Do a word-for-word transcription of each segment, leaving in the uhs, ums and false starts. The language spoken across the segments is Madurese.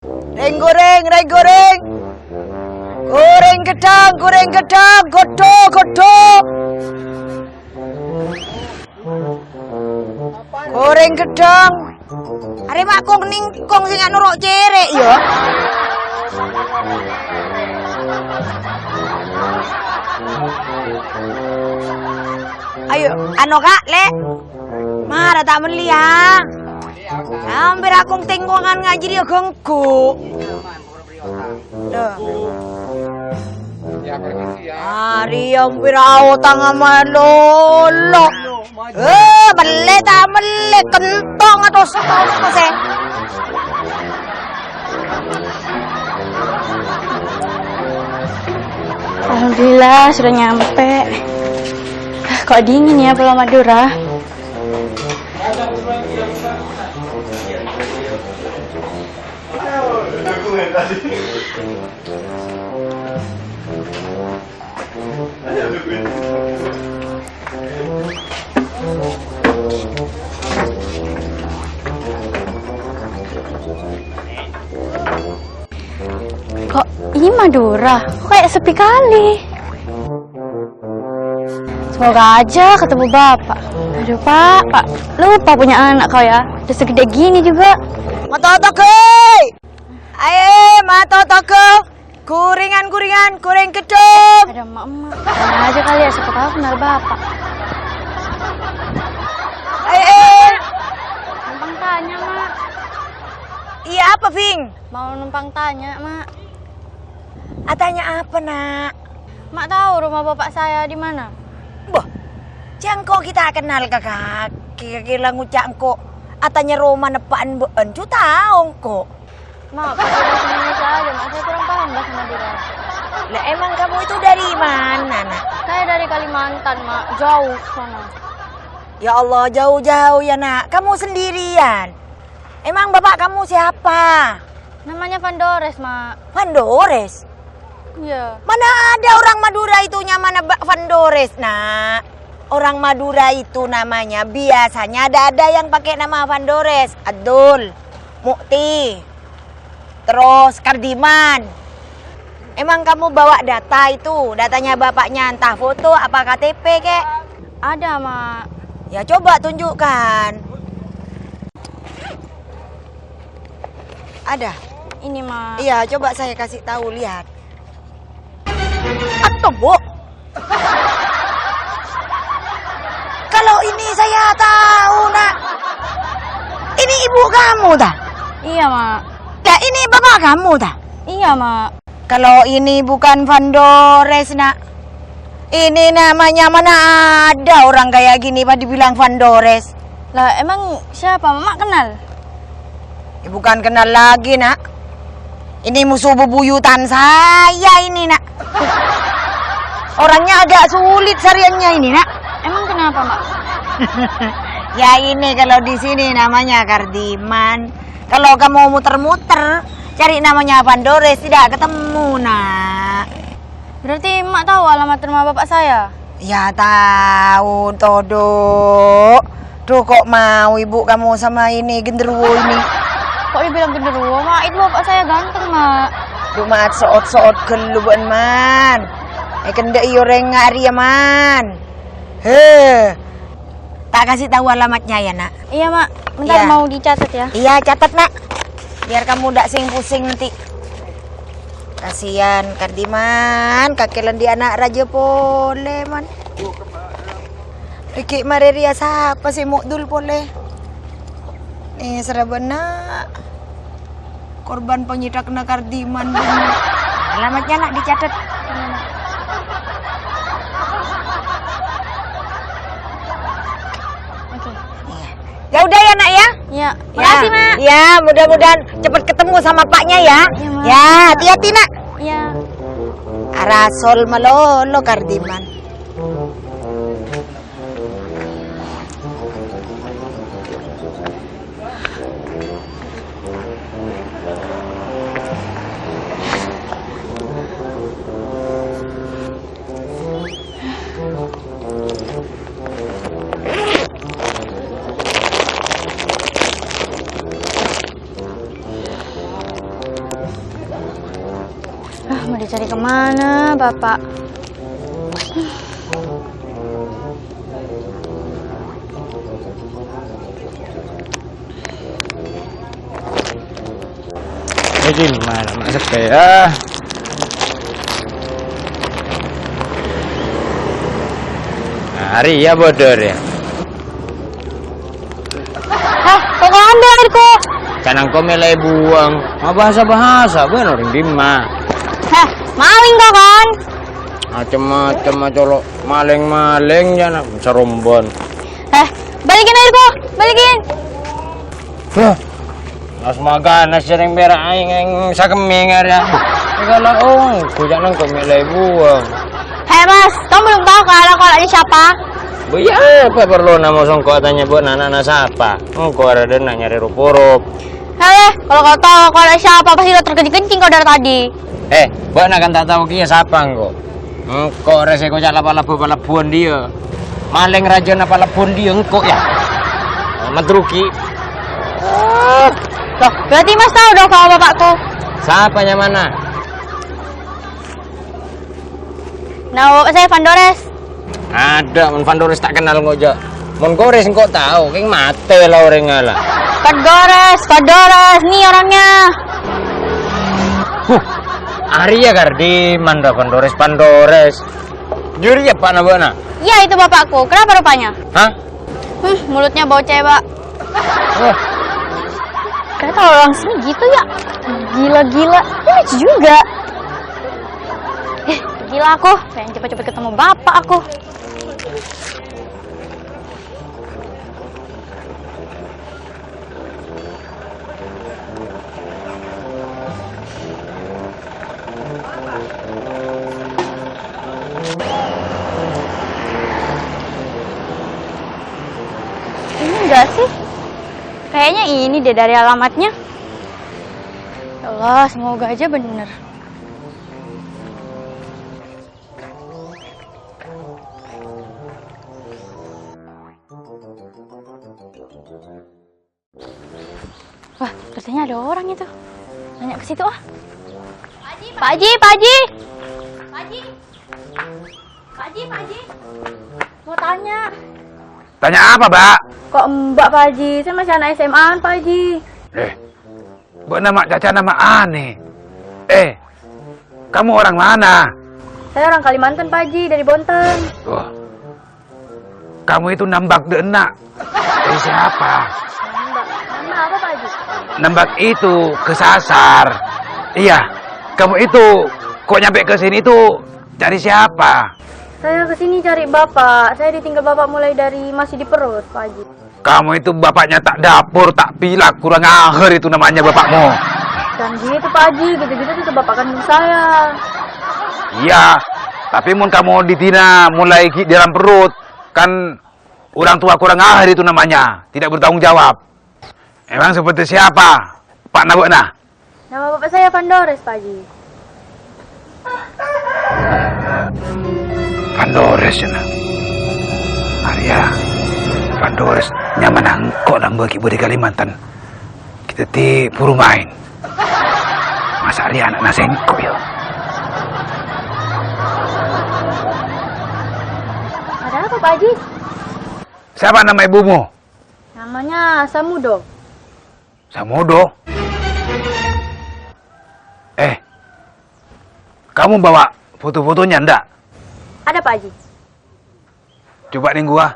Rèng-gorèng, rèng-gorèng. Gorèng ghedhâng, gorèng ghedhâng, ghodho, ghodho. Gorèng ghedhâng. Arè ma' kong nèng kong sè nga' noro' cèrè', yâ. Ayo, ano, Ka', Lè'. Mara ta' mellè, yâ. Sampèra kong tèngkongan ngajhi rèya ghânggu. Loh. Arè ampèra otangnga malolo. Eh, mellè ta' mellè, kentong atos, atos, atos, eh. Alhamdulillah, sudah nyampe. Kok dingin ya Pulau Madura. Kok ini Madura? Kok kayak sepi kali? Semoga aja ketemu Bapak. Aduh, Pak, Pak. Lupa punya anak kau ya. Udah segede gini juga. Matoto, Gey! Ayo, matoto, Gey! Gorengan, gorengan, goreng gedung. Ada emak-emak. Tanya aja kali ya, siapa tahu kenal bapak. Eh, eh. Numpang tanya, Mak. Iya, apa, Bing? Mau numpang tanya, Mak. Ah, tanya apa, Nak? Mak tahu rumah bapak saya di mana? Boh, ca'engko' ghi' ta' kenal ka kakè, kakè la ngoca' engko' atanya roma neppa'an bâ'en, jhu tao engko'. Mak, pakai bahasa Indonesia aja, Mak. Saya kurang paham bahasa Madura. Lah, emang kamu itu dari mana, Nak? Saya dari Kalimantan, Mak. Jauh sana. Ya Allah, jauh-jauh ya, Nak. Kamu sendirian. Emang bapak kamu siapa? Namanya Van Dores, Mak. Van Dores? Iya. Mana ada orang Madura itu namanya Ba-, Van Dores, Nak. Orang Madura itu namanya biasanya ada-ada yang pakai nama Van Dores. Abdul, Mukti, terus Kardiman. Emang kamu bawa data itu? Datanya bapaknya, entah foto apa K T P, kek? Ada, Mak. Ya, coba tunjukkan. Ada? Ini, Mak. Iya, coba saya kasih tahu, lihat. Atau, Bu? Kalau ini saya tahu, Nak. Ini ibu kamu, ta? Iya, Mak. Ya, ini bapak kamu, ta? Iya, Mak. Kalau ini bukan Van Dores, Nak. Ini namanya mana ada orang kayak gini, Pak, dibilang Van Dores. Lah, emang siapa? Mak kenal? Ya, bukan kenal lagi, Nak. Ini musuh bebuyutan saya ini, Nak. Orangnya agak sulit cariannya ini, Nak. Emang kenapa, Mak? Ya, ini kalau di sini namanya Kardiman. Kalau kamu muter-muter, cari namanya Van Dores, tidak ketemu, Nak. Berarti Mak tahu alamat rumah bapak saya? Ya, tahu, Todo. Duh, kok mau ibu kamu sama ini genderuwo ini? Kok dibilang genderuwo, Mak? Itu bapak saya ganteng, Mak. Duh, Mat, soot-soot ghâllu bâ'en, Man. Eh, kendek iyo rèng arèya, Man. He. Tak kasih tahu alamatnya ya, Nak. Iya, Mak. Bentar, iya, mau dicatat ya. Iya, catat, Nak. Biar kamu ndak sing pusing nanti. Kasihan Kardiman, kakè la andi' ana' rajâ polè, Man. Iki marè rèya sapa sè mokdul polè? Eh, sera bâ'na. Korban panyèthakna Kardiman, bân. Alamatnya, Nak, dicatat. Oke. Iya. Ya udah ya, Nak, ya. Iya. Ya. Makasih, Mak. Ya, mudah-mudahan cepet ketemu sama paknya ya. Iya, Mak. Ya, hati-hati, Nak. Iya. Arasol malolo Kardiman. Ah, mau dicari kemana, Bapak? Ini mana masuk ya? Hari ya bodoh ya. Hah, kok ngambil airku? Kan engko' mele buwâng. Ma' bahasa-bahasa, bân orèng dimma. Hah, maling kok, kan? Macem-macem, colo'. Maling-maling, ya, nak. Sarombon. Hah, balikin airku, balikin. Hah, mas magana sering berak aing, aing sakemming arè. Kalau, oh, bujang nang kok mele buwâng. Hei, Mas, kamu belum tahu kan aku anaknya siapa? Bu, ya, apa perlu nama songko tanya bu, anak-anak siapa? Engko' ada nanya dari rup-rup. Hei, kalau kau tahu aku anaknya siapa, pasti lo terkencing-kencing kau dari tadi. Eh, bu, anak kan tak tahu kia siapa engko'. Engko' resiko cak lapa-labu palebbhuwân dia. Maling rajana palebbhuwân dia engko' ya. Madruki. Loh, berarti Mas tahu dong sama bapakku? Siapa nyamana? Nah, bapak saya Van Dores. Ada, mon Van Dores tak kenal ngoja. Mon Gores engko' tahu, keng mate lah orèng ngala. Van Dores, Van Dores, nih orangnya. Huh, Arya Kardi, mana Van Dores, Van Dores. Juri ya, Pak, nabana? Iya, itu bapakku. Kenapa rupanya? Hah? Hmm, mulutnya bau cewek. Wah. Ternyata orang sini gitu ya. Gila-gila. Ini lucu juga. Eh, gila aku. Pengen cepet-cepet ketemu bapak aku. Ini enggak sih? Kayaknya ini deh dari alamatnya. Ya Allah, semoga aja bener. Wah, sepertinya ada orang itu. Nanya ke situ ah. Pak Haji, Pak Haji. Pak Haji. Pak Haji, Pak Haji. Mau tanya. Tanya apa, Mbak? Kok Mbak, Pak Haji? Saya masih anak S M A-an, Pak Haji. Eh, Mbak nama Caca nama aneh. Eh, kamu orang mana? Saya orang Kalimantan, Pak Haji, dari Bontang. Wah, kamu itu nambak dena. Dari siapa? Nambak. Nambak apa, Pak Haji? Nambak itu kesasar. Iya, kamu itu kok nyampe ke sini itu cari siapa? Saya ke sini cari Bapak. Saya ditinggal Bapak mulai dari masih di perut, Pak Haji. Kamu itu bapaknya tak dapur, tak pilak, kurang ajar itu namanya bapakmu. Dan gitu, Pak Haji, gitu-gitu itu Bapak kandung saya. Iya, tapi mun kamu didina mulai di dalam perut, kan orang tua kurang ajar itu namanya, tidak bertanggung jawab. Emang seperti siapa, Pak Nabok, nah? Nama bapak saya Van Dores, Pak Haji. Van Dores, ya, nah. Arya, Van Dores, nyamana engko' nambah ki budi Kalimantan. Kita ti buru main. Masa Arya anak nasi engko', ya? Ada apa, Pak Haji? Siapa nama ibumu? Namanya Samudo. Samodo? Eh, kamu bawa foto-fotonya ndak? Ada, Pak Haji. Coba nih gua.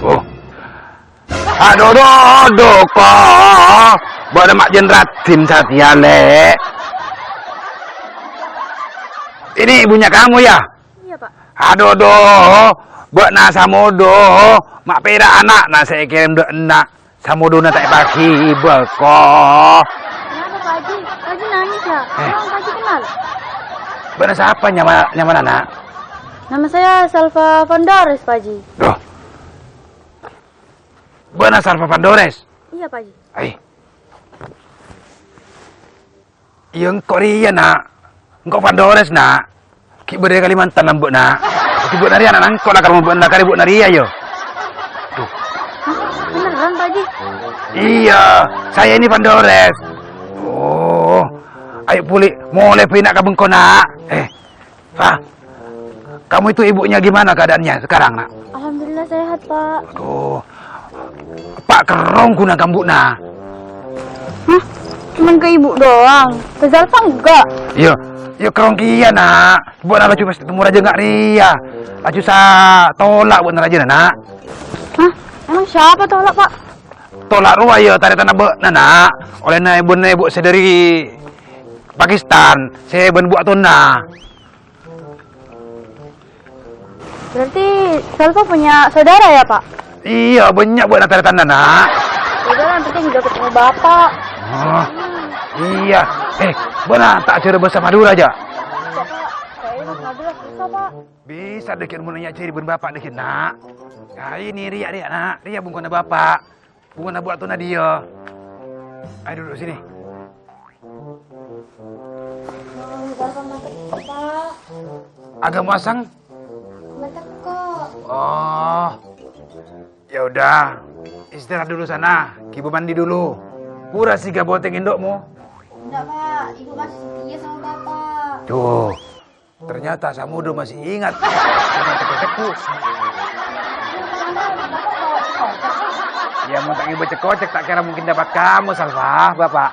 Oh. Aduh, aduh, aduh, kok. Bâdâ ma' jân raddhin satèya, Lè'. Ini ibunya kamu, ya? Iya, Pak. Aduh, duh, bâ'na Samodo, ma' pèra' ana'na sè èkèrèm dâ' enna'. Samodona ta' èpaghibâ, ko. Kenapa, Pak Haji? Pak Haji nangis, ya? Eh. Emang Pak Haji kenal? Bâ'na sapa nyama-, nyamana, Nak? Nama saya Salva Van Dores, Pak Haji. Duh. Bâ'na Salva Van Dores? Iya, Pak Haji. Ai. Iyâ, engko' rèya, Na'. Engko' Van Dores, Na'. Ghi' bâdâ è Kalimantan, ambu', Na'. Ghi' bâ'na rèya, Na', engko' la karè bâ'na, karè bâ'na rèya, yâ. Duh. Hah? Bener, Kan, Pak Haji? Iya, saya ini Pandores. Oh, ayo puli, molè bâ'na ka bengko, Nak. Eh, Fah, kamu itu ibunya gimana keadaannya sekarang, Nak? Alhamdulillah sehat, Pak. Aduh, Pak kerrong ghuna ka embu'na. Hah? Cuman ke ibu doang? Ke Zalfa enggak? Iya, iya kerrong kèya, Nak. Bâ'na laju pas temu rajâ nga' rèya. Laju sa tolak bâ'na rajâna, Nak. Hah? Emang siapa tolak, Pak? Tolak rowa ya tarètanna bâ'na, Nak. Ollèna bân embu' sè dâri Pakistan, sè bân bu' atona. Berarti Zalfa punya saudara ya, Pak? Iya, bânnya' bâ'na tarètanna, Nak. Ya udah, yang penting udah ketemu Bapak. Oh, iya. Eh, bâ'na ta' ajhârâ bhâsa Madhurâ, jâ'? Enggak, Pak. Kayaknya bhâsa Madhurâ susah, Pak. Bisa dâggi' mon nyajhâri bân Bapak dâggi', Nak. Nah, ini rèya, rèya, Nak. Rèya bengkona Bapak. Bengkona bu' atona dâjâ. Ayo duduk sini. Agak masang? Oh. Ya udah, istirahat dulu sana. Ghibâ mandi dulu. Pura sè ghâbâtèng endo'mu. Enggak, Pak. Ibu masih setia sama Bapak. Tuh, ternyata Samudo masih ingat sama ceku-ceku. Ya, mau tak ngibâ cek-kocek, tak kira mungkin dapat kamu, Zalfa, Bapak.